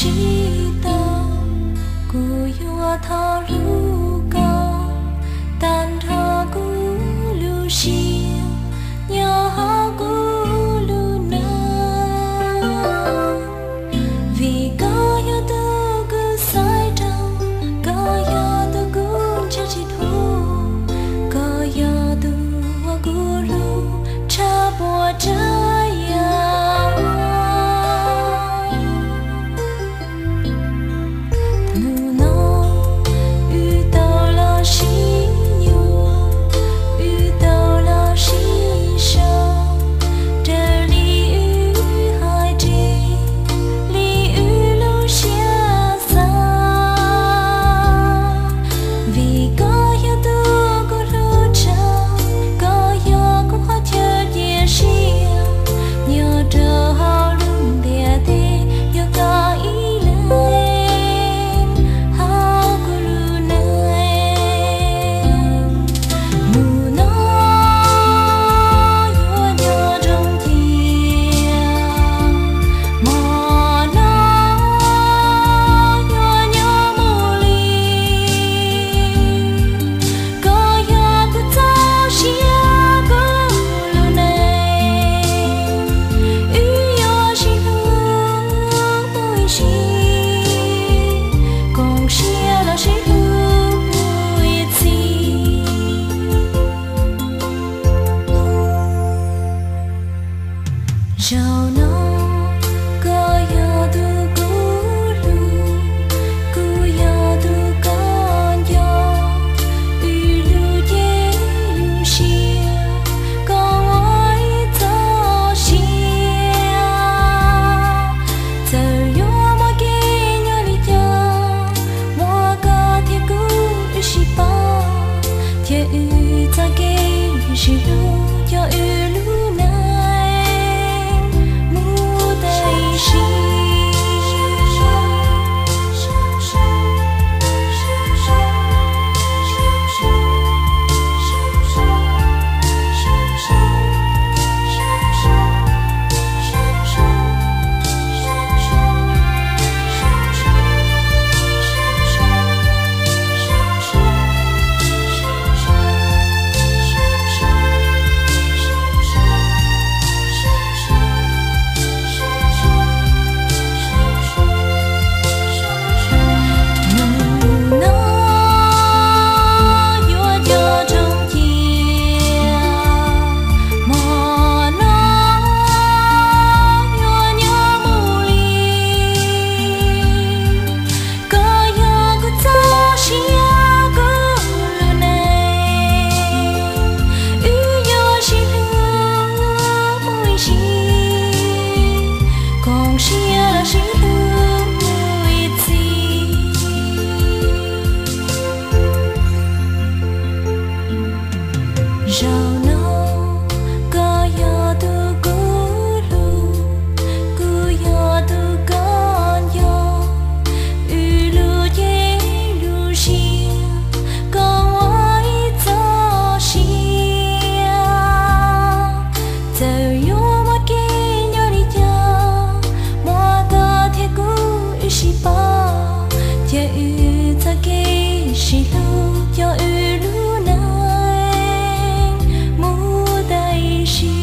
tsis tau, kuv yuav thov hlub koj tag nrho kuv lub siab, nyob hauv kuv lub neej. Vim koj yog tus kuv xaiv rau, koj yog tus kuv ntshaw tsis dhau, koj yog tus uas kuv hlub tshaj puas tsav yam. Hnub no wb tau los sib yuav, wb tau los sib sau, raws li wb hais tias, li wb lub siab xav. Vim koj yog tus kuv hlub tshaj, koj yog kuv qhov chaw cia siab, nyob rau hauv lub ntiaj teb yog koj ib leeg hauv kuv lub neej. Hnub no yuav nco zoo cia, hmo no yuav nyob mus li. Koj yog kuv txoj sia, kuv lub neej, wb yuav sib hlub mus ib sim, koom siab los sib hlub mus ib txhis. Zaum no koj yog tus kuv hlub, kuv yog tus koj nco, wb lub cev lub siab koom ua ib txoj sia. Txawm yuav muaj kev nyob li cas, muaj koj thiab kuv wb sib pab, thiab wb txoj kev sib hlub coj wb lub neej mus tas ib sim. Hnub no yuav nco zoo cia, hmo no yuav nyob mus li. Koj yog kuv txoj sia, kuv lub neej, wb yuav sib hlub mus ib sim, koom siab los sib hlub mus ib txhis. Zaum no koj yog tus kuv hlub, kuv yog tus koj nco, wb lub cev lub siab koom ua ib txoj sia. Txawm yuav muaj kev nyob li cas, muaj koj thiab kuv wb sib pab, cia wb txoj kev sib hlub coj wb lub neej mus tas ib sim.